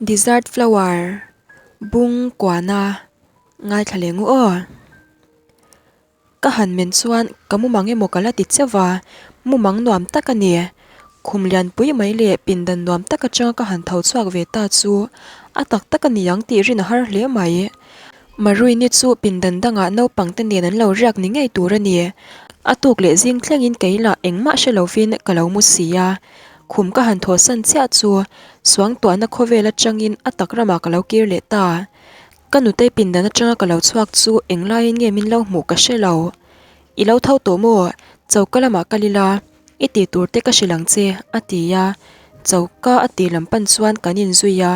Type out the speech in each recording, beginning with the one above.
Dessert flower bung kuana ngaithla leh ngu aw. Ka han men chuan ka mumang emaw ka la ti cheu va, mumang nuam tak a ni. Khum lianpui mai leh pindan nuam tak atanga ka han tho chhuak ve ta chu a tak tak a ni ang tih rin a har hle mai. Maruini chu pindan dangah naupang te nen an lo riak ni ngei tur a ni. A tuk leh zing thlengin kei lah engmah hre lovin ka lo mu si a. Khum ka han thawhsan chiah chu suangtuahna khawvel atangin a tak ramah ka lo kir leh ta. Ka nutei pindan atanga ka lo chhuak chu englaiin nge min lo hmuh ka hre lo. I lo tho tawh maw? Choka lamah kal ila, i tih tur te ka hrilh ang che, a ti a. Choka a tih lam pan chuan kan inzui a.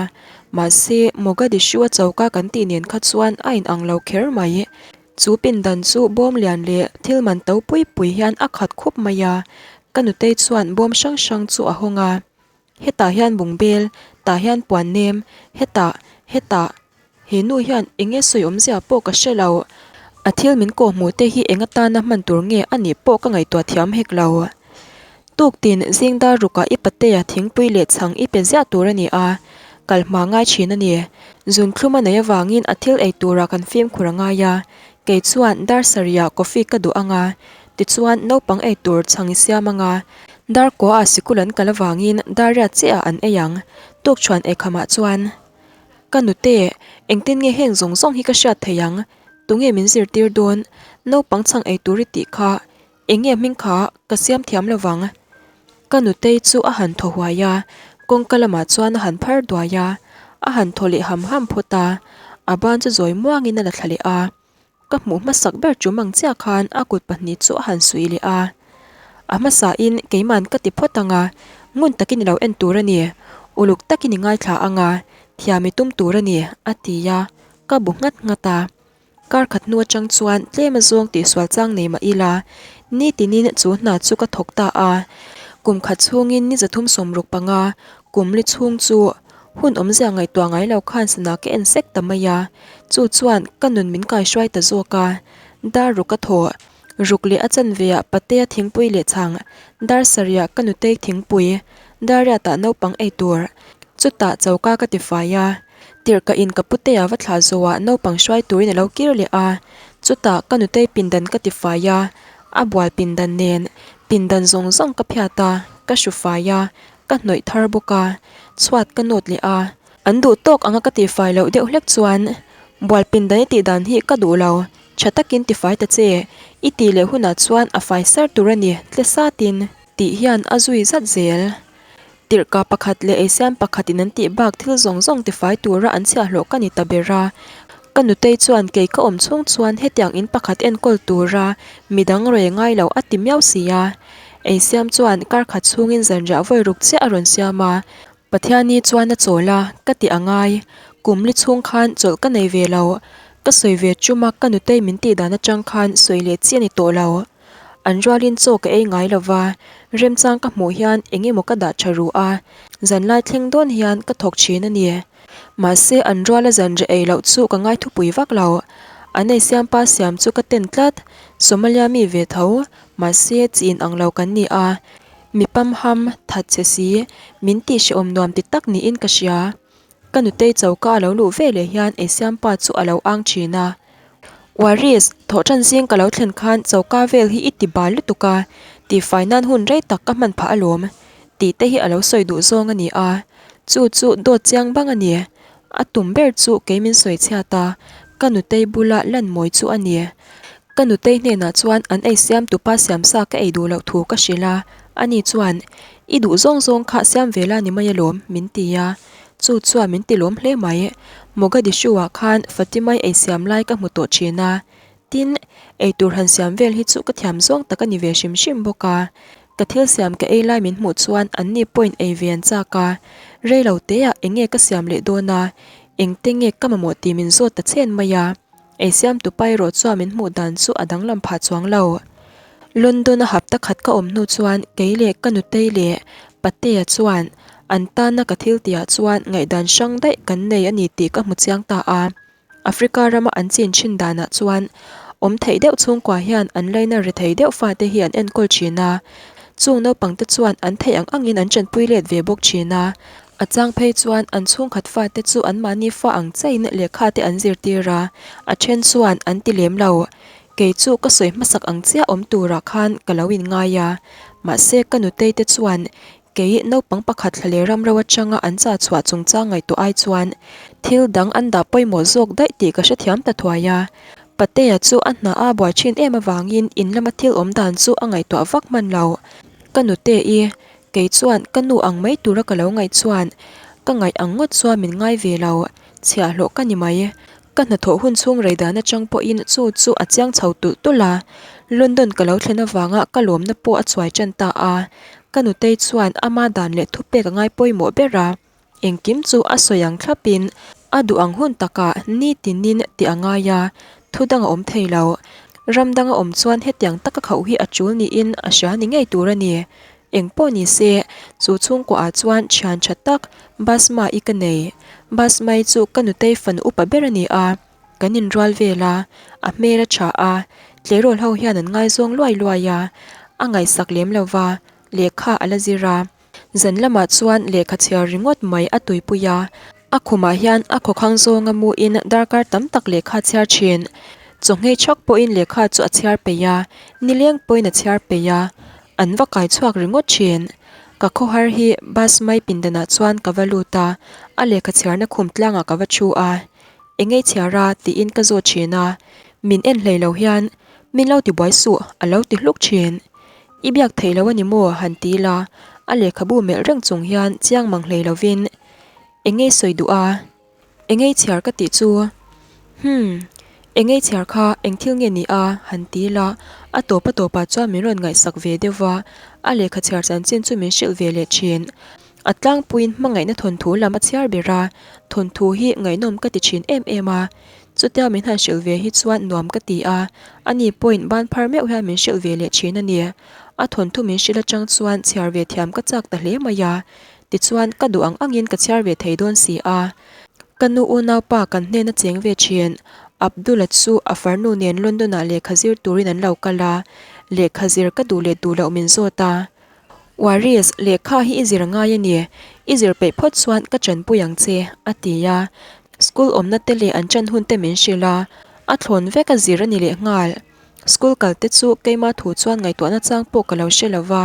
Mahse, Mogadishu-a choka kan tih nen kha chuan a inang lo kher mai. Chu pindan chu bawm lian leh thil man to pui pui hian a khat khup mai a. Ka nutei chuan bawm hrang hrang chu a hawng a. Hetah hian bungbel, tah hian puan nem, hetah, hetah. He nu hian eng nge sawi awmzia pawh ka hre lo. A thil min kawh hmuh te hi eng atana hman tur nge a nih pawh ka ngaihtuah thiam hek lo. Tuktin zing dar rukah i patea thingpui leh chhang i pe ziah tur a ni a, kal hma ngai thin a ni. Zunthlum a neih avangin a thil ei turah kan fimkhur a ngai a, kei chuan dar sarihah coffee ka duh ang a, Tichuan, naupang ei tur chhang i siam ang a, Darkua ah sikul an kal avangin Daria chiah ah an ei ang. Tukchhuan eikhamah chuan, Ka nute, engtin nge heng zawng zawng hi ka hriat thei ang? Tunge min zirtir dawn? Naupang chhang ei tur i tih kha, eng nge hming kha ka siam thiam lo vang? Ka nutei chu a han thaw huai a, kawngka lamah chuan a han phar duai a, a han thaw leh ham ham phawt a, a ban chu zawi muangin a la thla leh a. Ka hmuh hmasak ber tum ang chiah khan a kut pahnih chu a han suih leh a. A hmasain keiman ka ti phawt ang a, ngun takin i lo en tur a ni, uluk takin i ngaithla ang a, thiam i tum tur a ni, a ti a, ka bu nghat nghat a. Kar khat hnu atang chuan tlem a zawng tihsual chang nei mah ila, nitinin chu hna chu ka thawk ta a. Kum khat chhungin ni 365, kum li chhung chu Hun awmzia ngaihtuah ngai lo khan sana ka en sek ta mai a, chu chuan ka nun min kaihruai ta zawk a. Dar ruk a thaw, ruk leh a chanve ah Patea thingpui leh chhang, dar sarih ah ka nutei thingpui, dar riat ah naupang ei tur, chutah choka ka ti fai a. Tirhka in ka putea va thlah zawh ah naupang hruai turin a lo kir leh a, chutah ka nutei pindan ka ti fai a, a bual pindan nen pindan zawng zawng ka phiat a, ka hru fai a, Ka hnawih thar bawk a, chhuat ka nawt leh a. An duh tawk anga ka tihfai loh deuh hlek chuan Bualpin dan i tih dan hi ka duh lo, tha takin tifai ta che, i tih leh hunah chuan a fai sar tur a ni, tle satin tih hian a zui zat zel. Tirhka pakhat leh eisiam pakhatin an tih bak thil zawng zawng tifai tura an chhiahhlawh ka ni ta ber a. Ka nutei chuan kei ka awm chhung chuan hetiang in pakhat enkawl tura midang rei ngai lo a ti miau si a. Eisiam chuan kar khat chhungin zanriah vawi ruk chiah a rawn siam a, Pathiani chuan a chawl a, ka ti a ngai. Kum li chhung khan chawlh ka nei ve lo. Ka sawi ve chum a, ka nutei min tih dan atang khan sawi leh chi a ni tawh lo. An rualin chaw ka ei ngai lo va, remchang ka hmuh hian eng emaw ka dah tha ru a, zanlai thleng dawn hian ka thawk thin a ni. Mahse an ruala zanriah ei loh chu ka ngaithupui vak lo. An eisiam pa siam chu ka ten tlat. Somalia mi ve tho, Mahse, chi in ang lo kan ni a, mi pamham, that che si, min tih hrehawm nuam ti tak niin ka hria. Ka nutei choka a lo luh ve leh hian eisiampa chu a lo ang thin a. Waris, thawhṭan zing ka lo thlen khan choka vel hi i ti bal lutuk a, tihfai nan hun rei tak ka hman phah alawm, tih te hi a lo sawi duh zawng a ni a. Chu chu dawt chiang bang a ni. A tum ber chu kei min sawi chhiat a, ka nutei bula lan mawi chu a ni. Ka nutei hnenah chuan an ei siam tupa siam sa ka ei duh loh thu ka hrilh a, ani chuan, I duh zawng zawng kha siam ve la ni mai alawm, min ti a. Chu chuan min ti lawm hle mai. Mogadishu-ah khan Fatimai ei siam lai ka hmu tawh thin a. Tin, ei tur han siam vel hi chu ka thiam zawng tak a ni ve hrim hrim bawk a. Ka thil siam ka ei lai min hmuh chuan anni pawhin ei ve an chak a. Rei lo teah eng nge ka siam leh dawn a, engte nge ka mamawh tih min zawt ta chen mai a. Eisiam tu pa erawh chuan min hmuh dan chu a danglam phah chuang lo. London a hapta khat ka awm hnu chuan kei leh ka nutei leh Patea chuan an tana ka thil tihah chuan ngaihdan hrang daih kan nei a ni tih ka hmu chiang ta a. Africa rama an chin thin danah chuan awm theih deuh chhungkua hian an laina ri thei deuh fate hi an enkawl thin a. Chung naupangte chuan an theih ang angin an tanpui let ve bawk thin a. A chang phei chuan an chhungkhat fate chu anmahni fa ang chaiin lehkha te an zirtir a, a then chuan an ti lem lo. Kei chu ka sawi hmasak ang chiah awm turah khan ka lo inngai a, mahse ka nutei te chuan kei naupang pakhat thla leh ram ro atanga an chah chhuah chungchang ngaihtuah ai chuan thil dang an dah pawimawh zawk daih tih ka hrethiam ta thuai a. Patea chu a hna a buai thin em avangin in lama thil awm dan chu a ngaihtuah vak hman lo. Ka nute i Kei chuan ka nu ang mai tura ka lo ngaih chuan ka ngaih ang ngawt chuan min ngai ve lo, chhiahhlawh ka ni mai. Ka hnathawh hun chhung rei dan atang pawhin chu chu a chiang chho tulh tulh a, London ka lo thlen avanga ka lawmna pawh a chuai tan ta a. Ka nutei chuan ama dan leh thupek a ngai pawimawh ber a, engkim chu a sawi ang thlapin a duh ang hun takah nitinin tih a ngai a, thu dang a awm thei lo. Ram danga awm chuan hetiang taka khauh hi a tul niin a hria ni ngei tur a ni. Eng pawh ni se, chu chhungkuah ah chuan thian tha tak Basma-i ka nei. Basma-i chu ka nutei fanu upa ber a ni a, kan inrual vel a, a hmel a tha a, tleirawl ho hian an ngaizawng luai luai a, a ngaihsak lem lo va, lehkha a la zir a. Zan lamah chuan lehkha chhiar ringawt mai a tuipui a, a khumah hian a khawkhang zawnga muin darkar tam tak lehkha chhiar thin. Chawhngei chhak pawhin lehkha chu a chhiar peih a, nileng pawhin a chhiar peih a, an va kai chhuak ringawt thin. Ka khawhar hi bus mai pindanah chuan ka va lut a, a lehkha chhiarna khum tlangah ka va thu a, Engei chhiar a? tiin ka zawt thin a, min en hlei lo hian min lo tibuai suh a lo ti hluk thin. I biak theih lo a ni maw? han ti la, a lehkhabu melh reng chung hian chiang mang hlei lovin Engei sawi duh a? Engei chhiar ka tih chu? Humm, engei chhiar kha eng thil nge ni a? han ti la, a tawp a tawpah chuan min rawn ngaihsak ve deuh va, a lehkha chhiar chanchin chu min hrilh ve leh thin. A tlangpuiin hmangaihna thawnthu lam a chhiar ber a, thawnthu hi ngaihnawm ka ti thin em em a. Chutia min han hrilh ve hi chuan nuam ka ti a, ani pawhin ban phar meuh hian min hrilh ve leh thin a ni. A thawnthu min hrilh atang chuan chhiar ve thiam ka chak ta hle mai a, Tichuan, ka duh ang angin ka chhiar ve thei dawn si a. Ka nu unaupa kan hnena cheng ve thin. Abdul-a chu a farnu nen London-ah lehkha zir turin an lo kal a, lehkha zir ka duh leh duh loh min zawt a. Waris, lehkha hi i zir ngai a ni, i zir peih phawt chuan ka chanpui ang che, a ti a. School awmna te leh an chan hun te min hrilh a, a thlawn vek a zir a ni lehnghal. School kal te chu keima thu chuan ngaihtuahna chang pawh ka lo hre lo va,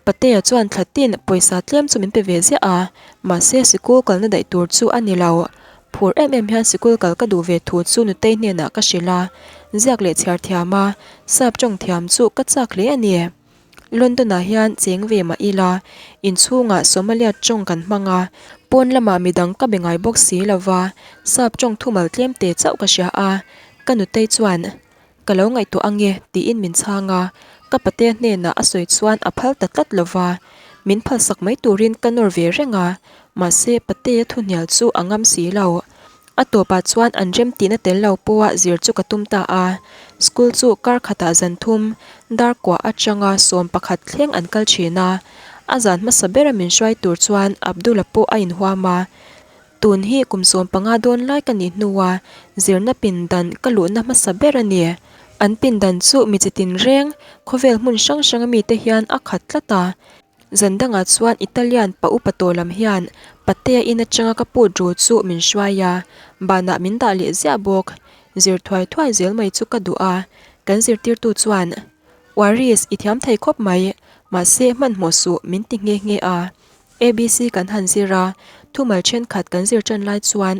Patea chuan thla tin pawisa tlem chu min pe ve ziah a, mahse sikul kalna daih tur chu a ni lo. Phur em em hian sikul kal ka duh ve thu chu nutei hnenah ka hrilh a, ziak leh chhiar thiam a, sap tawng thiam chu ka chak hle a ni. London ah hian cheng ve mah ila, inchhungah Somalia tawng kan hmang a, pawn lamah midang ka be ngai bawk si lo va, sap tawng thumal tlem te chauh ka hria a, ka nutei chuan Ka lo ngaihtuah ange, tiin min chhang a, ka patea hnenah a sawi chuan a phal ta tlat lo va, min phalsak mai turin ka nawr ve reng a, mahse patea thuhnial chu a ngam si lo. A tawpah chuan an rem tihna tel lo pawha zir chu ka tum ta a, school chu kar khatah zan thum, dar kuah atanga 11 thleng an kal thin a, a zan hmasa bera min hruai tur chuan Abdul-a pawh a inhuam a, Tun hi kum 15 dawn lai ka nih hnua zirna pindan ka luhna hmasa ber a ni. An pindan chu mi chi tin reng, khawvel hmun hrang hranga mite hian a khat tlat a. Zan dangah chuan Italian pa upa tawh lam hian Patea in atanga ka put ru chu min hruai a, banah min dah leh ziah bawk. Zir thuai thuai zel mai chu ka duh a, kan zirtirtu chuan, Waris, i thiam thei khawp mai, mahse hmanhmawh suh min ti nghe nghe a. ABC kan han zir a, thumal thenkhat kan zir tan lai chuan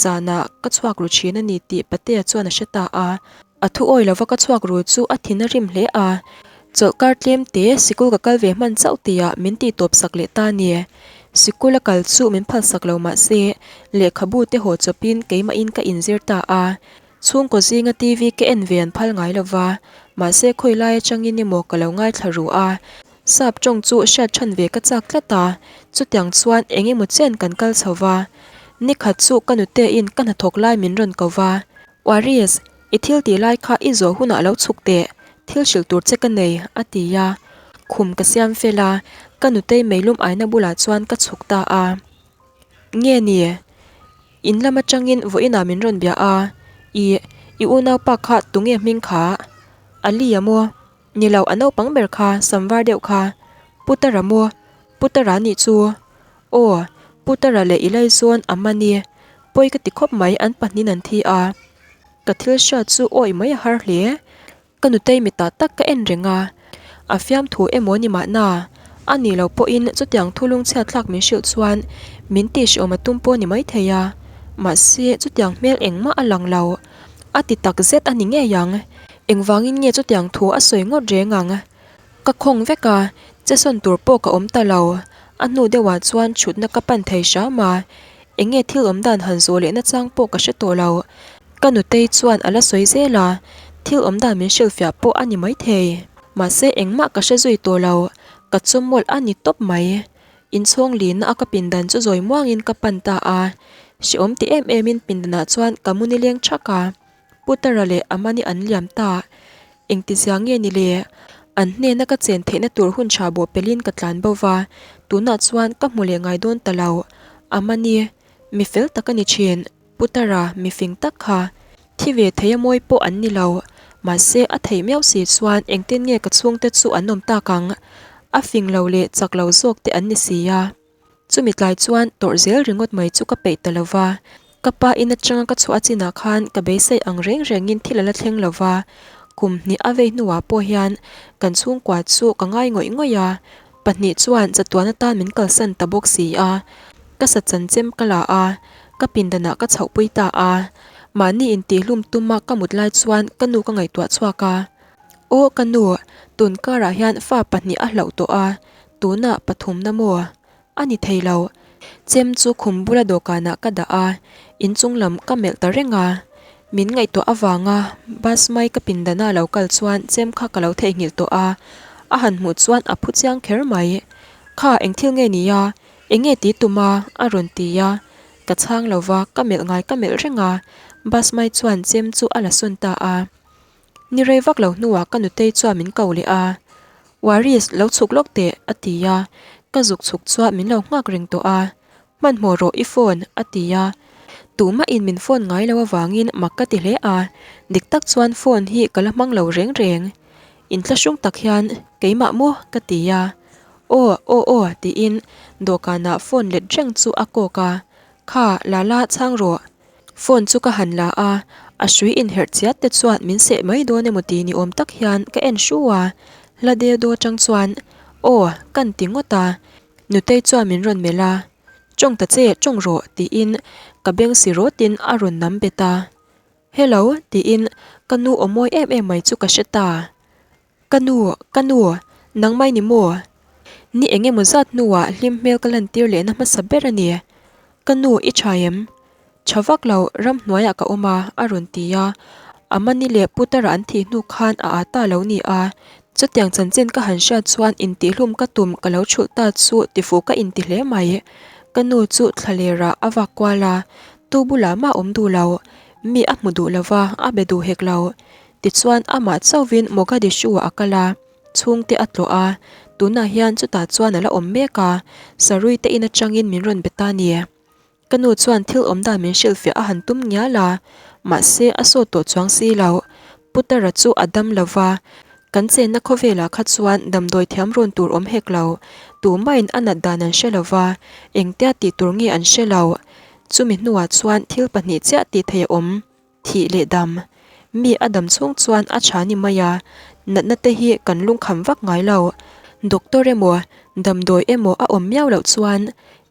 zanah ka chhuak ru thin a ni tih Patea chuan a hre ta a. A thu awi lova ka chhuak ru chu a thin a rim hle a, chawlhkar tlem te sikul ka kal ve hman chauh tihah min tih tawp sak leh ta a ni. Sikul a kal chu min phalsak lo mah se, lehkhabu te haw chawpin keimahin ka inzir ta a. Chhungkaw zinga TV ka en ve an phal ngai lova, mahse khawi lai atangin emaw ka lo ngaithla ru a, Sap tawng chu hriat than ve ka chak tlat a, chutiang chuan eng emaw chen kan kal chho va. Nikhat chu ka nutein ka hnathawk lai min rawn ko va, Waris, i thil tih lai kha i zawh hunah lo chhuk teh, thil hrilh tur che ka nei, a ti a. Khum ka siam fel a, ka nutei meilum aina bulah chuan ka chhuk ta a. Nge ni? In lam atangin vawiinah min rawn bia a, i, i unaupa kha tunge hming kha? Ali a maw? Ni lo, a naupang ber kha, sam var deuh kha. Putara maw? Putara nih chu. Aw, Putara leh i laizawn a man i, pawi ka ti khawp mai an pahnihin an thi a. Ka thil hriat chu awih mai a har hle. Ka nutei mitah tak ka en reng a, a fiamthu emaw ni mahna, a nih loh pawhin chutiang thu lungchhiat thlak min hrilh chuan min tihhrehawm a tum pawh ni maithei a, mahse chutiang hmel engmah a lang lo. A ti tak zet a ni ngei ang. Engvangin nge chutiang thu a sawi ngawt reng ang? Ka khawng vek a, chesawn tur pawh ka awm ta lo. A hnu deuhah chuan thutna ka pan thei hram a, eng nge thil awm dan han zawh lehna chang pawh ka hre tawh lo. Ka nutei chuan a la sawi zel a, thil awm dan min hrilhfiah pawh a ni maithei. Mahse engmah ka hre zui tawh lo, ka chawm mawlh a ni tawp mai. Inchhawng lina a ka pindan chu zawi muangin ka pan ta a, hrehawm ti em emin pindanah chuan ka mu nileng thak a. Putara leh Amani an liam ta. Engtizia nge ni le? An hnena ka chen theihna tur hun tha bawh pelin ka tlan bo va, tunah chuan ka hmu leh ngai dawn ta lo. Amani, mi fel tak a ni thin. Putara, mi fing tak kha. Thi ve thei a mawi pawh an ni lo. Mahse, a theih miau si chuan engtin nge ka chhungte chu an awm tak ang? A fing lo leh chak lo zawk te an ni si a. Chumi tlai chuan tawrh zel ringawt mai chu ka peih ta lo va, ka pa in atanga ka chhuah chinah khan ka beisei ang reng rengin thil a la thleng lo va, kum hnih a vei hnuah pawh hian kan chhungkua chu ka ngai ngawih ngawih a, pahnih chuan chatuan atan min kalsan ta bawk si a, ka sa chanchem ka la a, ka pindanah ka chhohpui ta a, mahni intihlum tuma ka mut lai chuan ka nu ka ngaihtuah chhuak a, Aw ka nu, tun karah hian fa pahnih a hlauh tawh a, Tunah pathumna maw? A ni thei lo. Chem chu khum bula dawhkanah ka dah a, inchung lam ka melh ta reng a. Min ngaihtuah avanga bus mai ka pindana lo kal chuan chem kha ka lo theihnghilh tawh a, a han hmuh chuan a phu chiang kher mai. Kha eng thil nge ni a? Eng nge ti tum a? a rawn ti a. Ka chhang lo va, ka melh ngai ka melh reng a. Bus mai chuan chem chu a la sawn ta a. Ni rei vak lo hnuah ka nutei chuan min ko leh a, Waris, lo chhuk lawk teh, a ti a, ka zuk chhuk chuan min lo nghak reng tawh a, Hmanhmawh rawh i phone, a ti a, tumahin min phone ngai lo avangin mak ka ti hle a, dik tak chuan phone hi ka la hmang lo reng reng. Inthlahrung tak hian, Keimah maw? ka ti a, Aw, aw aw, tiin dawhkanah phone let reng chu a kawk a, Kha, Lala, chhang rawh. Phone chu ka han la a, a hrui inherh chiat te chuan min seh mai dawn emaw ti ni awm tak hian ka en hru a, hla deu daw atang chuan Aw, kan ti ngawt a, Nutei chuan min rawn melh a, Tawng ta che, tawng rawh tiin ka beng si rawtin a rawn nam bet a, Hello tiin ka nu aw mawi em em mai chu ka hre ta. Ka nu, ka nu, nang mai ni maw? Ni eng emaw zat hnuah hlim hmel ka lantir lehna hmasa ber a ni. Ka nu, i tha em? Tha vak lo, ramhnuaiah ka awm a, a rawn ti a. Amani leh Putara an thih hnu khan a â ta lo ni a. Chutiang chanchin ka han hriat chuan intihlum ka tum ka lo chhulh ta chu tifuh ka inti hle mai. Ka nu chu thlalerah a vak kual a, tu bulah mah awm duh lo. Mi a hmu duh lo va, a be duh hek lo. Tichuan amah chauhvin Mogadishu-ah a kal a, chhungte a tlawh a, tunah hian chutah chuan a la awm mek a, Sarui te in atangin min rawn be ta ni. Ka nu chuan thil awm dan min hrilhfiah a han tum ngial a, mahse a sawt tawh chuang si lo. Putara chu a dam lo va, kan chenna khawvelah kha chuan damdawi thiam rawn tur awm hek lo, tumahin a nat dan an hre lo va, engtia tih tur nge an hre lo. Chumi hnuah chuan thil pahnih chiah tih theih a awm. Thih leh dam. Mi a dam chhung chuan a tha ni mai a, natna te hi kan lungkham vak ngai lo. Doctor emaw, damdawi emaw a awm miau loh chuan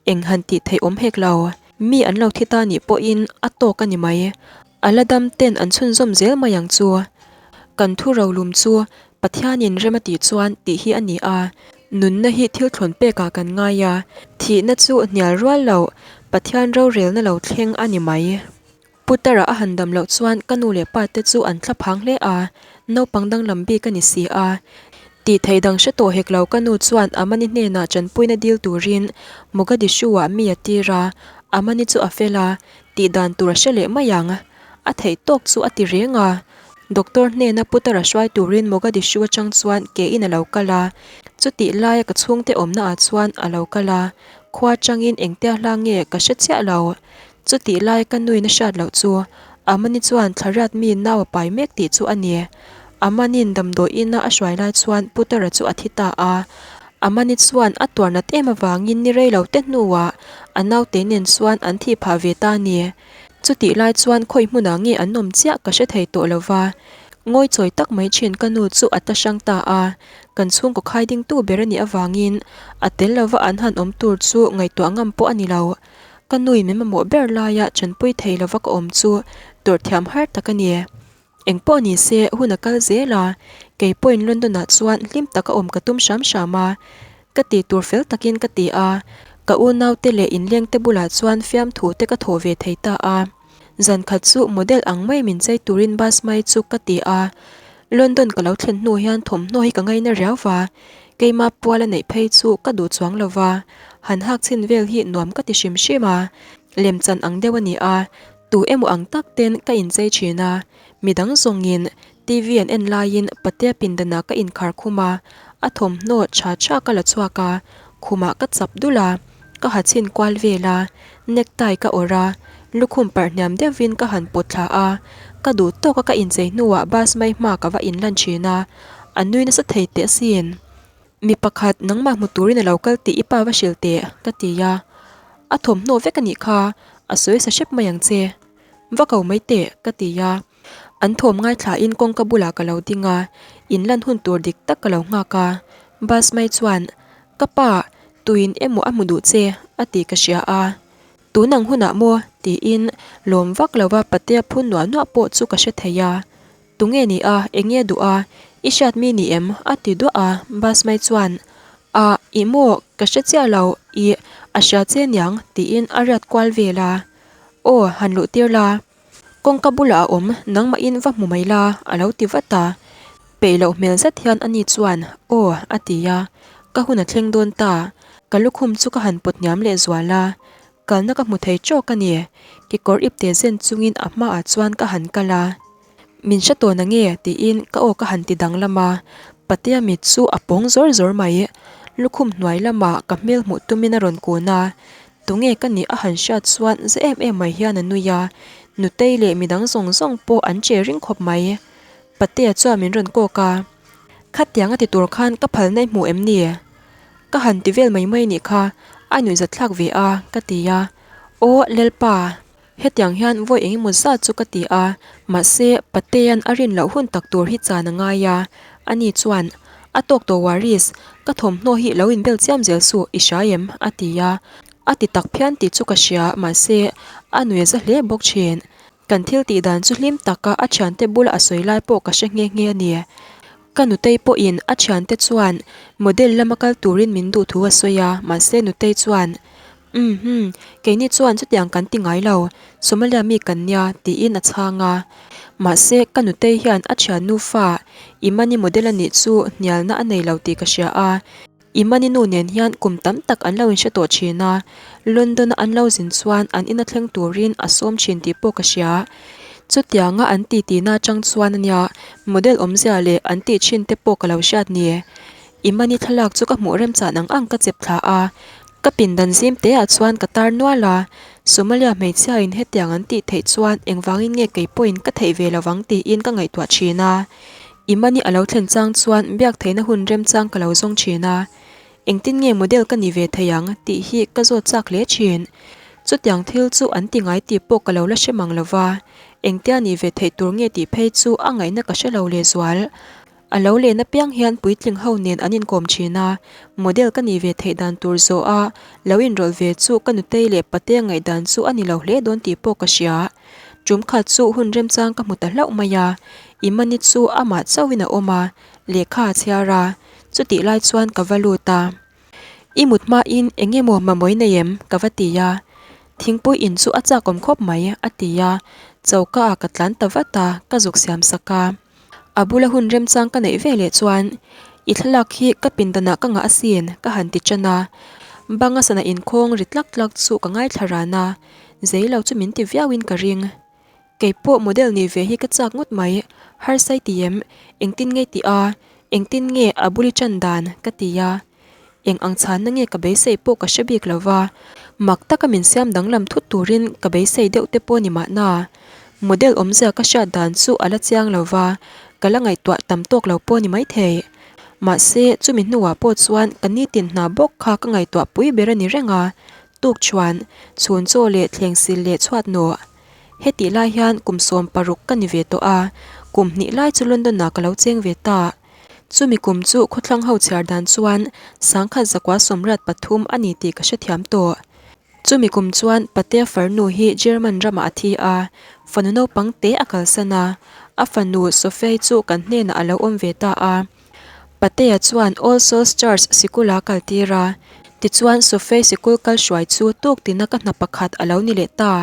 eng han tih theih awm hek lo. Mi an lo thi ta nih pawhin a tawk a ni mai. A la dam ten an chhunzawm zel mai ang chu. Kan thu rolum chu Pathianin rem a tih chuan tih hi a ni a, nunna hi thil thlawn pekah kan ngai a, thihna chu hnial rual loh Pathian rorelna lo thleng a ni mai. Putara a han dam loh chuan ka nu leh pa te chu an thla phang hle a, naupang danglam bik a ni si a. Tih theih dang hre tawh hek lo ka nu chuan Amani hnenah tanpuina dil turin Mogadishu-ah mi a tir a, Amani chu a fel a, tih dan tur a hre leh mai ang. A theih tawk chu a ti reng a. Doctor hnena Putara hruai turin Mogadishu atang chuan ke in a lo kal a, chutih laia ka chhungte awmna ah chuan a lo kal a, khua atangin engtia hla nge ka hre chiah lo. Chutih lai ka nuin a hriat loh chu Amani chuan thlariat mi nau a pai mek tih chu a ni. Amanin damdawi ina a hruai lai chuan Putara chu a thi ta a. Amani chuan a tuar nat em avangin ni rei lo te hnuah A naute nen chuan an thih phah ve ta a ni. Chutih lai chuan khawi hmunah nge an awm chiah ka hre thei tawh lo va. Ngawi chawi tak mai thin ka nu chu a ta hrang ta a, kan chhungkaw khai dingtu ber a nih avangin a tel lova an han awm tur chu ngaihtuah ngam pawh a ni lo. Ka nuin min mamawh ber laia chanpui thei lova ka awm chu tawrh thiam har tak a ni. Eng pawh ni se hun a kal zel a, kei pawhin London ah chuan hlim taka awm ka tum hram hram a, ka tih tur fel takin ka ti a, ka unaute leh inlengte bulah chuan fiamthu te ka thawh ve thei ta a. Zan khat chu model ang mai min chei turin bus mai chu ka ti a, London ka lo thlen hnu hian thawmhnaw hi ka ngaina riau va, keima pual a neih phei chu ka duh chuang lo va, han hak chhin vel hi nuam ka ti hrim hrim a, lemchan ang deuh a ni a, Tu emaw ang tak ten ka inchei thin a, midang zawngin TV an en laiin patea pindanah ka inkhar khum a, a thawmhnaw tha tha ka la chhuak a, khumah ka chap dul a, ka ha chhin kual vel a, necktie ka awrh a, lukhum parh hniam deuhin ka han pawt thla a, ka duh tawka ka inchei hnuah bus mai hma ka va inlan thin a, a nui nasa thei teh asin. Mi pakhat nangmah hmu turin a lo kal tih i pa va hrilh teh, ka ti a. A thawmhnaw vek a nih kha, a sawi sa hrep mai ang che. Va ko mai teh, ka ti a. An thawm ngaithlain kawngka bulah ka lo ding a, in lan hun tur dik tak ka lo nghak a. Bus mai chuan, Ka pa, tuin emaw a hmu duh che, a tih ka hria a. Tun ang hunah maw? tiin lawm vak lova patea phun nuah nuah pawh chu ka hre thei a. Tunge ni a, enge duh a, i hriat mi ni em? a ti duah a, bus mai chuan, Ah, ih maw, ka hre chiah lo, ih, a hria che niang, tiin a riat kual vel a. Aw, han luh tir la. Kawngka bulah a awm, nangmahin va hmu mai la, a lo ti vat a. Peih loh hmel zet hian ani chuan, Aw, a ti a. Ka hun a thleng dawn ta. Ka lukhum chu ka han pawt hniam leh zual a. Kalna ka hmu thei tawk a ni. Kekawr ipte zen chungin a hmaah chuan ka han kal a. Min hre tawn ange tiin ka aw ka han ti danglam a. Patea mit chu a pawng zawr zawr mai. Lukhum hnuai lamah ka hmel hmuh tumin a rawn kun a. Tunge ka nih a han hriat chuan za em em mai hian a nui a. Nutei leh midang zawng zawng pawh an che ring khawp mai. Patea chuan min rawn kawk a. Khatiang a ti tur khan ka phalna i hmu em ni? Ka han ti vel mai mai nih kha, a nuihzat thlak ve a, ka ti a. Aw Lalpa, hetiang hian vawi eng emaw zat chu ka ti a, mahse Patea'n a rin loh hun tak tur hi chan a ngai a. Ani chuan, A tawk tawh Waris, ka thawmhnaw hi lo inbel chiam zel suh, i hria em? a ti a. A ti tak phian tih chu ka hria, mahse a nuih za hle bawk thin. Kan thil tih dan chu hlim taka a thiante bula a sawi lai pawh ka hre nghe nghe a ni. Ka nutei pawhin a thiante chuan model lama kal turin min duh thu a sawi a, mahse nutei chuan, Umm hmm, keini chuan chutiang kan ti ngai lo, Somalia mi kan nia, tiin a chhang a. Mahse ka nutei hian a thiannu fa Imani model a nih chu hnialna a nei lo tih ka hria a. Imani nu nen hian kum tam tak an lo inhre tawh thin a, London-a an lo zin chuan an ina thleng turin a sawm thin tih pawh ka hria. Chutianga an titi na atang chuan ania model awmzia leh an tih thin te pawh ka lo hriat ni. Imani thlalak chu ka hmuh remchan ang ang ka chep thla a, ka pindan zim te ah chuan ka tar nual a, Somalia hmeichhia in hetiang an tih theih chuan engvangin nge kei pawhin ka theih ve lovang tiin ka ngaihtuah thin a. Imani a lo thlen chang chuan biak theihna hun remchang ka lo zawng thin a, engtin nge model ka ni ve thei ang tih hi ka zawt chak hle thin. Chutiang thil chu an ti ngai tih pawh ka lo la hre mang lo va, engtia nih ve theih tur nge tih phei chu a ngaihna ka hre lo lehzual. A lo len apiang hian puitling ho nen an inkawm thin a, model ka nih ve theih dan tur zawh a lo inrawlh ve chu ka nutei leh patea ngaihdan chu a ni lo hle dawn tih pawh ka hria. Tum khat chu hun remchang ka hmu ta hlauh mai a, Imani chu amah chauhin a awm a, lehkha a chhiar a, chutih lai chuan ka va lut a. I mut hmain eng emaw mamawh i nei em? ka va ti a. Thingpui in chu a chak awm khawp mai, a ti a. Choka ah ka tlan ta vat a, ka zuk siam sak a. A bula hun remchang ka neih ve leh chuan, I thlalak hi ka pindanah ka ngah asin, ka han ti tan a. Banga sana inkhawng ri tlak tlak chu ka ngaithla ran a. Zei lo chu min ti viauin ka ring. Kei pawh model nih ve hi ka chak ngawt mai, harsa i ti em? Engtin nge i tih a? Engtin nge a bul i tan dan? ka ti a. Eng ang chhanna nge ka beisei pawh ka hre bik lo va, mak taka min siam danglam thut turin ka beisei deuh te pawh ni mahna. Model awmzia ka hriat dan chu a la chiang lo va, ka la ngaihtuah tam tawk lo pawh ni maithei. Mahse, chumi hnuah pawh chuan ka nitin hna bawk kha ka ngaihtuah pui ber a ni reng a. Tukchhuan, chhun chaw leh thleng sil leh chhuat nawh. Hetih lai hian kum 16 ka ni ve tawh a, kum hnih lai chu London ah ka lo cheng ve ta. Chumi kum chu khawthlang ho chhiar dan chuan 1983 a ni tih ka hrethiam tawh. Chumi kum chuan Patea farnu hi German ramah a thi a, fanu naupang te a kalsan a, a fanu Sophie chu kan hnenah a lo awm ve ta a. Patea chuan All Souls Church sikul a kaltir a, tichuan Sophie sikul kal hruai chu tuk tina ka hna pakhat a lo ni leh ta.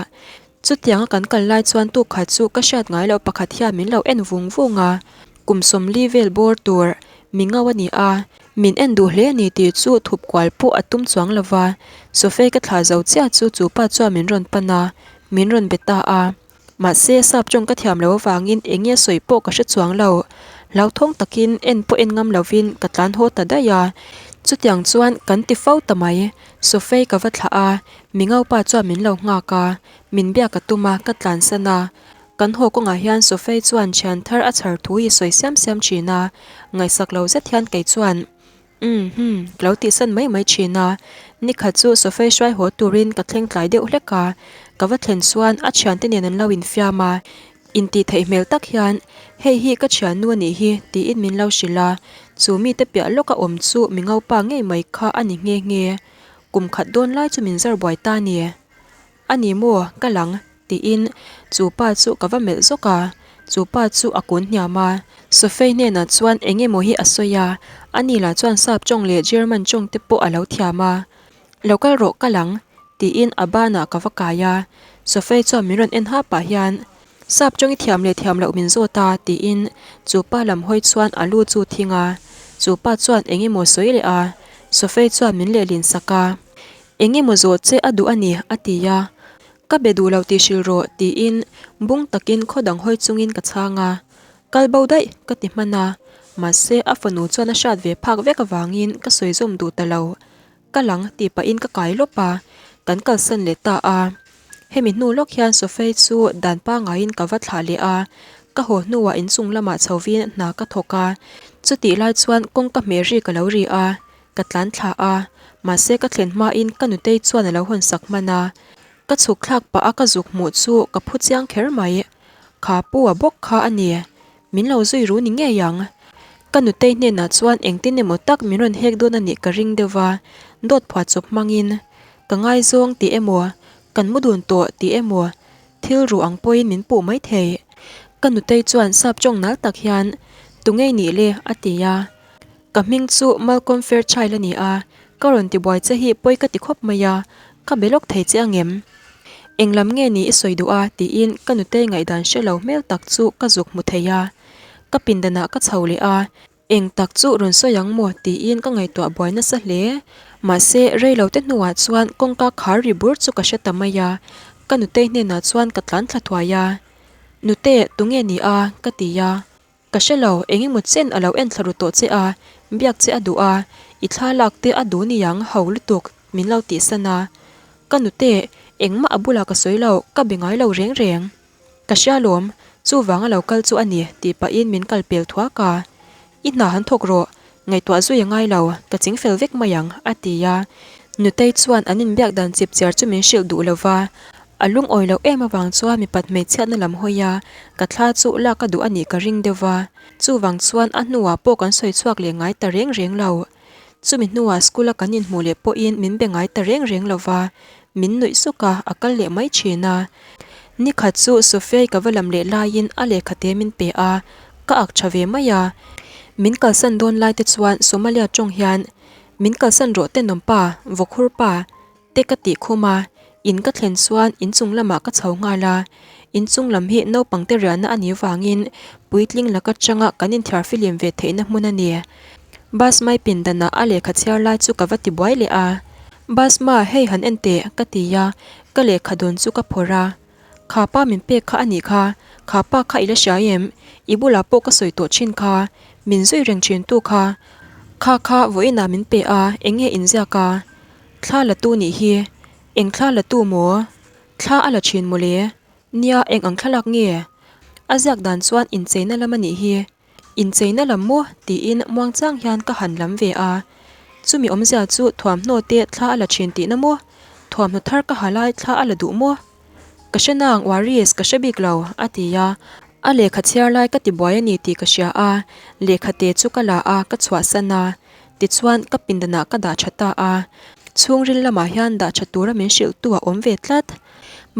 Chutianga kan kal lai chuan tuk khat chu ka hriat ngai loh pakhat hian min lo en vung vung a, kum 40 vel bawr tur mi ngau a ni a, min en duh hle a ni tih chu thup kual pawh a tum chuang lo va. Sophie ka thlah zo chiah chu chu pa chuan min rawn pan a, min rawn be ta a. Mahse, sap tawng ka thiam lo avangin eng nge sawi pawh ka hre chuang lo. Hlauthawng takin en pawh en ngam lovin ka tlan haw ta daih a. Chutiang chuan kan ti fo ta mai. Sophie ka va thlah a, mi ngaupa chuan min lo nghak a, min biak a tum a, ka tlansan a. Kan haw kawngah hian Sophie chuan thian thar a chhar thu hi sawi siam siam thin a, ngaihsak lo zet hian kei chuan Umm hmm, ka lo tihsan mai mai thin a. Nikhat chu Sophie hruai haw turin ka thleng tlai deuh hlek a, ka va thlen chuan a thiante nen an lo infiam a, intih theih hmel tak hian hei hi ka thiannu a nih hi tiin min lo hrilh a, chu mite piah lawka awm chu mi ngaupa ngei mai kha a ni nghe nghe. Kum khat dawn lai chu min zar buai ta a ni. A ni maw, ka lang, tiin chu pa chu ka va melh zawk a, chu pa chu a kun hniam a. Sophie hnenah chuan eng emaw hi a sawi a, ani lah chuan sap tawng leh German tawng te pawh a lo thiam a. Lo kal rawh ka lang, tiin a banah ka va kai a. Sophie chuan min rawn en ha pah hian, Sap tawng i thiam leh thiam loh min zawt a, tiin chu pa lam hawi chuan a lu chu thing a. Chu pa chuan eng emaw sawi leh a, Sophie chuan min lehlin sak a. Eng emaw zawh che a duh a ni, a ti a. Ka be duh lo tih hrilh rawh, tiin bung takin khaw dang hawi chungin ka chhang a. Kal bo daih, ka ti hman a. Mahse, a fanu chuan a hriat ve phak vek avangin ka sawi zawm duh ta lo. Ka lang tih pahin ka kai lawp a, kan kalsan leh ta a. Hemi hnu lawk hian Sophie chu dan pangaiin ka va thlah leh a, ka haw hnuah inchung lamah chhovin hna ka thawk a. Chutih lai chuan kawngka hmeh ri ka lo ri a, Ka tlan thla a, mahse ka thlen hmain ka nutei chuan a lo hawn sak hman a. Ka chhuk thlak pah a ka zuk hmuh chu ka phu chiang kher mai. Kha pu a bawk kha a ni. Min lo zui ru ni ngei ang. Ka nutei hnenah chuan engtin emaw tak min rawn hek dawn a nih ka ring deuh va, dawt phuah chawp hmangin ka ngaizawng tih emaw, kan mu dun tawh tih emaw thil ru ang pawhin min puh mai thei. Ka nutei chuan sap tawng nal tak hian, Tungei nih le? a ti a. Ka hming chu Malcolm Fairchild a ni a, ka rawn ti buai che hi pawi ka ti khawp mai a, ka be lawk thei che angem? Eng lam nge ni i sawi duh a? tiin ka nutei ngaihdan hre lo hmel tak chu ka zuk hmu thei a. Ka pindanah ka chho leh a, eng tak chu rawn sawi ang maw tiin ka ngaihtuah buai nasa hle. Mahse, rei lo te hnuah chuan kawngka khar ri bur chu ka hre ta mai a, ka nutei hnenah chuan ka tlan thla thuai a. Nute, tunge ni a? ka ti a. Ka hre lo, eng emaw chen a lo en thla ru tawh che a, biak che a duh a, i thla lak te a duh niang ho lutuk min lo tihsan a. Ka nute, engmah a bulah ka sawi lo, ka be ngai lo reng reng. Ka hria lawm, chuvang a lo kal chu a ni tih pahin min kal pel thuak a. I hna han thawk rawh, ngaihtuah zui a ngai lo, ka ching fel vek mai ang, a ti a. Nutei chuan an inbiak dan chip chiar chu min hrilh duh lo va, a lungawi loh em avang chuan mipat hmeichhiatna lam hawi a, ka thla chu lak a duh a nih ka ring deuh va, chuvang chuan a hnuah pawh kan sawi chhuak leh ngai ta reng reng lo. Chumi hnuah school a kan inhmuh leh pawhin min be ngai ta reng reng lo va, min nuih suk a, a kal leh mai thin a. Nikhat chu Sophia-i ka va lam leh laiin a lehkha te min pe a, ka ak tha ve mai a. Min kalsan dawn lai te chuan Somalia tawng hian, Min kalsan rawh tenawm pa, vawkhur pa, te ka tih khum a, in ka thlen chuan inchung lamah ka chho nghal a, inchung lam hi naupang te riahna a nih vangin puitling laka changa kan inthiar filim ve theihna hmun a ni. Basmai pindanah a lehkha chhiar lai chu ka va ti buai leh a, Basma hei han en teh ka ti a, ka lehkha dawn chu ka phawrh a, Kha pa min pek kha a nih kha, kha pa kha i la hria em? I bulah pawh ka sawi tawh thin kha, min zui reng thin tu kha, kha kha vawiinah min pe a, eng nge inziak a? Thla la tu nih hi. Eng thla la tu maw? Thla a la thin mawle. Nia, eng ang thlalak nge? A ziak dan chuan incheina lam a nih hi. Incheina lam maw? tiin muangchang hian ka han lam ve a. Chumi awmzia chu thuamhnaw te thla a la thin tihna maw? Thuamhnaw thar ka ha lai thla a la duh maw? Ka hre nang Waris, ka hre bik lo, a ti a. A lehkha chhiar lai ka ti buai a ni tih ka hria a, lehkha te chu ka la a, ka chhuahsan a. Tichuan, ka pindanah ka dah tha ta a. Chhungril lamah hian dah tha tura min hrilhtu a awm ve tlat.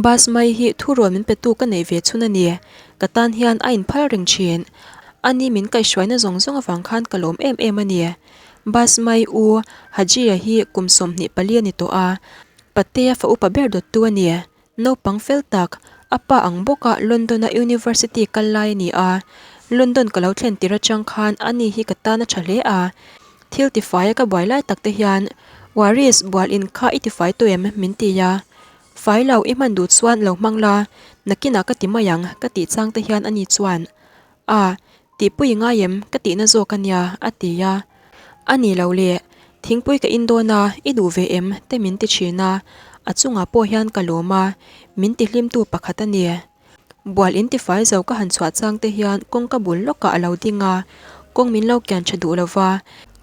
Bus mai hi thurawn min petu ka neih ve chhun a ni. Ka tan hian a inphal reng thin. Ani min kaihhruaina zawng zawng avang khan ka lawm em em a ni. Bus mai u Haji-a hi kum 24 a ni tawh a. Patea fa upa ber dawttu a ni. Naupang fel tak, a pa ang bawka London-a University kal lai a ni a. London ka lo thlen tir atang khan ani hi ka tan a tha hle a. Thil tifaia ka buai lai tak te hian, Waris, bual in kha i tifai tawh em? min ti a. Fai lo, i hman duh chuan lo hmang la, nakinah ka ti mai ang, ka tih chang te hian ani chuan, A, Tihpui i ngai em? Ka tihna zawk a nia, a ti a. A ni lo le, thingpui ka in dawn a, i duh ve em? te min ti thin a. A chungah pawh hian ka lawm a, min ti hlimtu pakhat a ni. Bual in tifai zo ka han chhuah chang te hian kawngka bul lawkah a lo ding a, kawng min lo kian tha duh lo va,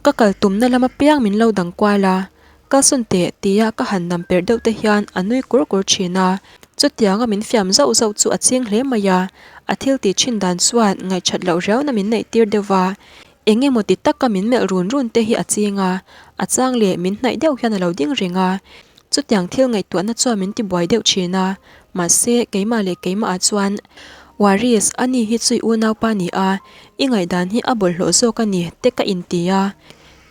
ka kal tumna lam apiang min lo dang kual a. Kalsawn teh tia ka han nam per deuh te hian a nui kur kur thin a, chutianga min fiam zauh zauh chu a ching hle mai a, a thil tih thin dan chuan ngaihthat loh riauna min neih tir deuh va, eng emaw ti taka min melh run run te hi a ching a, a chang leh min hnaih deuh hian a lo ding reng a, chutiang thil ngaihtuahna chuan min ti buai deuh thin a, mahse keimah leh keimah ah chuan Waris, ani hi chu i unaupa ni a, i ngaihdan hi a bawlhhlawh zawk a ni te ka inti a.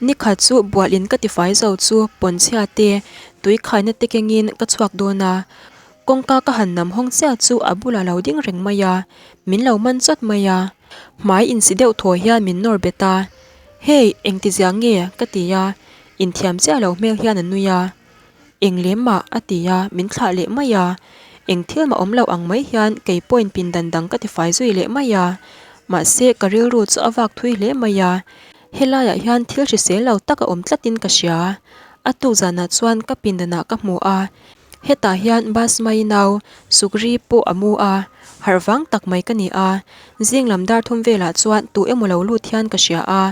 Nikhat chu bual in ka tifai zo chu pawnchhia te tui khaina te kengin ka chhuak dawn a, kawngka ka han nam hawng chiah chu a bulah lo ding reng mai a, min lo man chawt mai a, hmai insi deuh thaw hian min nawr bet a, Hey, engtizia nge? ka ti a, inthiam chiah lo hmel hian a nui a. Eng lem mah a ti a, min thlah leh mai a. Eng thil mah awm lo ang mai hian kei pawhin pindan dang ka tifai zui leh mai a. Mahse, ka rilru chu a vak thui hle mai a. Helaiah hian thil hrisel lo tak a awm tlatin ka hria. A tuk zanah chuan ka pindanah ka hmu a. Hetah hian bus mai nau Sukri pawh a mu a. Harh vang tak mai ka ni a. Zing lam dar thum velah chuan tu emaw lo lut hian ka hria a.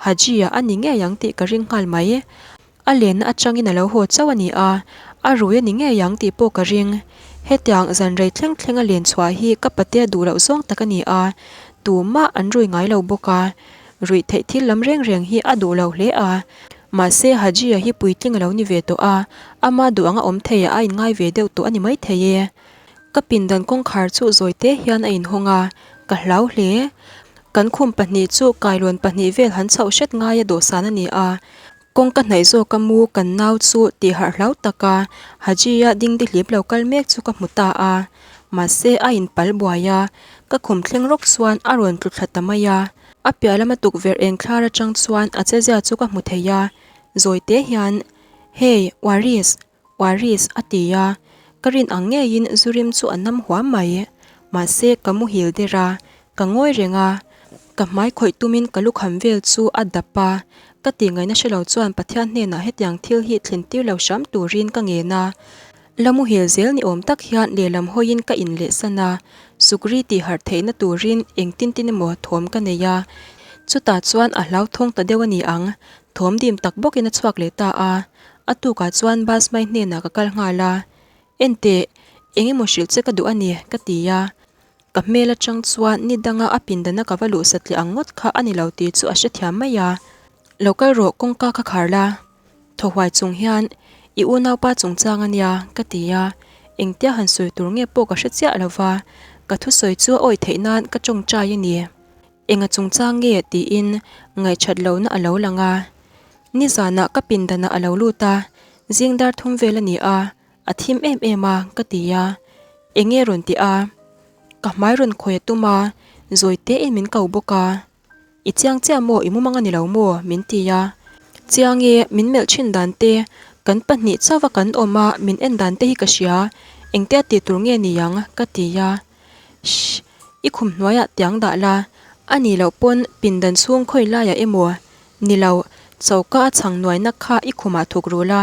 Haji-a a ni ngei ang tih ka ring nghal mai. A lenna atangin a lo haw chauh a ni a, a rui a ni ngei ang tih pawh ka ring. Hetiang zan rei thleng thleng a len chhuah hi ka patea duh loh zawng tak a ni a, tumah an rui ngai lo bawk a. Ruih theih thil lam reng reng hi a duh lo hle a. Mahse Haji-a hi puitling a lo ni ve tawh a, ama duh anga awm theiah a inngai ve deuh tawh a ni maithei e. Ka pindan kawngkhar chu zawite hian a inhawng a, ka hlau hle. Kan khum pahnih chu kailawn pahnih vel han chhoh hret ngaia dawhsan a ni a. Kawngka hnaih zawka mu kan nau chu tih harh hlau taka Haji-a dingdihlip lo kal mek chu ka hmu ta a. Mahse a inpal buai a, ka khum thleng rawk chuan a rawn tlu thla ta mai a. A piah lama tukverh eng thlar atang chuan a chezia chu ka hmu thei a, zawi te hian, Hey, Waris! Waris a ti a, ka rin ang ngeiin zu rim chu a nam huam mai. Mahse ka muhil der a, ka ngawi reng a, ka hmai khawih tumin ka lukham vel chu a dap a, ka tih ngaihna hre lo chuan Pathian hnenah hetiang thil hi thlen tir lo hram turin ka ngen a. La muhil zel ni awm tak hian lehlam hawiin ka in leh san a, Sukri tih harh theihna turin engtin tin emaw thawm ka nei a, chutah chuan a hlauthawng ta deuh a ni ang, thawm dim tak bawkin a chhuak leh ta a. A tukah chuan bus mai hnenah ka kal nghal a, Enteh, eng emaw hrilh che ka duh a ni, ka ti a. Ka hmel atang chuan ni danga a pindana ka va luh satliah ang ngawt kha a ni lo tih chu a hrethiam mai a. Lo kal rawh, kawngka kha khar la. Thaw huai chung hian, I unaupa chungchang a nia, ka ti a. Engtia han sawi tur nge pawh ka hre chiah lo va, ka thusawi chu a awih theih nan ka tawngtai a ni. Enga chungchang nge tiin ngaihchat lohna a lo lang a. Nizanah ka pindanah a lo lut a, zing dar thum vel a ni a, a thim em em a, ka ti a. Enge rawn ti a? Ka hmai rawn khawi a tum a, zawi tein min ko bawk a. I chiang chiah maw, i mumang a ni lo maw? min ti a. Chiang e, min melh thin dan te, kan pahnih chauha kan awm a, min en dan te hi ka hria, engtia tih tur nge ni ang? ka ti a. Shh, i khum hnuaiah tiang dah la, a nih loh pawn pindan chhung khawi laiah emaw Ni lo, choka a chhang nuaina kha i khumah thuk ru la,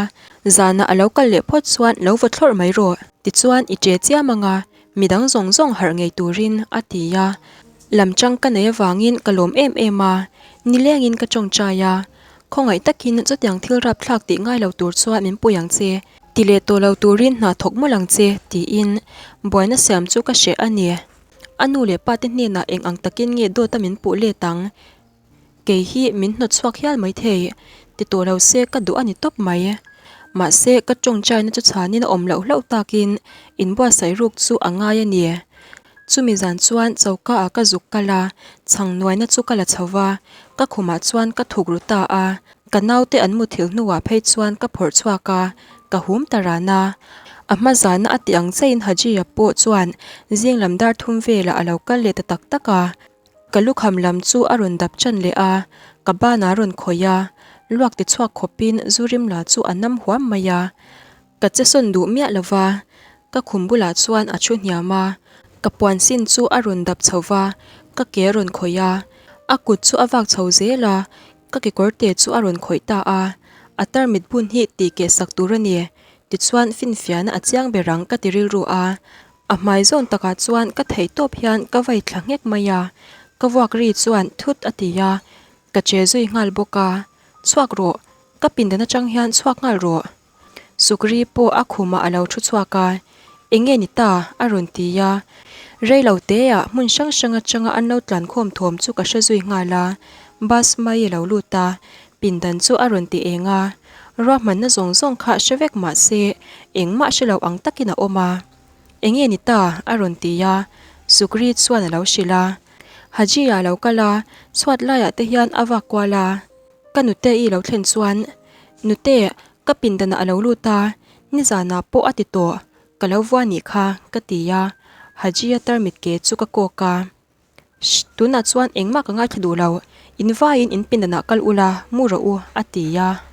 zanah a lo kal leh phawt chuan lo vaw thlawrh mai rawh. Tichuan i che chiam ang a, midang zawng zawng harh ngei turin, a ti a. Lam chang ka nei avangin ka lawm em em a, nilengin ka tawngtai a. Khawngaih takin chutiang thil rapthlak tih ngai lo tur chuan min pui ang che. Ti leh tawh lo turin hna thawk mawlh ang che, tiin buaina siam chu ka hreh a ni. A nu leh pa te hnenah eng ang takin nge dawt a min puh let ang? Kei hi min hnawt chhuak hial mai thei, ti tawh lo se ka duh a ni tawp mai. Mahse, ka tawngtaina chu chhanin a awm loh hlauh takin inbuatsaih ruk chu a ngai a ni. Chumi zan chuan choka ah ka zuk kal a, chhang nuaina chu ka la chho va, ka khumah chuan ka thuk ru ta a. Ka naute an muthilh hnuah phei chuan ka phawrh chhuak a, ka hum ta ran a. A hma zana a tih ang chaiin Haji-a pawh chuan zing lam dar thum velah a lo kal leh ta tak tak a. Ka lukham lam chu a rawn dap chan leh a, ka banah a rawn khawih a, luak ti chhuak khawpin zu rim la chu a nam huam mai a. Ka che sawn duh miah lo va, ka khum bulah chuan a thu hniam a, ka puan sin chu a rawn dap chho va, ka ke a rawn khawih a, a kut chu a vak chho zel a, ka kekawr te chu a rawn khawih ta a, a tarmit bun hi tih keh sak tur a ni, tichuan finfiahna a chiang ber ang ka ti rilru a, A hmai zawn takah chuan ka theih tawp hian ka vai thla nghek mai a, ka vuak ri chuan thut a ti a, ka che zui nghal bawk a, Chhuak rawh, ka pindan atang hian chhuak nghal rawh. Sukri pawh a khumah a lo thu chhuak a, Eng nge ni ta? a rawn ti a, rei lo teah hmun hrang hrang atanga an lo tlan khawm thawm chu ka hre zui nghal a, bus mai a lo lut a, pindan chu a rawn ti eng a, ruahmanna zawng zawng kha hre vek mah se engmah hre lo ang takin a awm a. Enge ni ta? a rawn ti a, Sukri chuan a lo hrilh a. Haji a lo kal a, chhuat laiah te hian a vak kual a. Ka nute i lo thlen chuan, Nute, ka pindanah a lo lut a, nizanah pawh a ti tawh, ka lo vua nih kha, ka ti a. Haji a tarmit ke chu ka kawk a. Shh, tunah chuan engmah ka ngaithla duh lo, in vaiin in pindanah kal ula, mu rawh u, a ti a.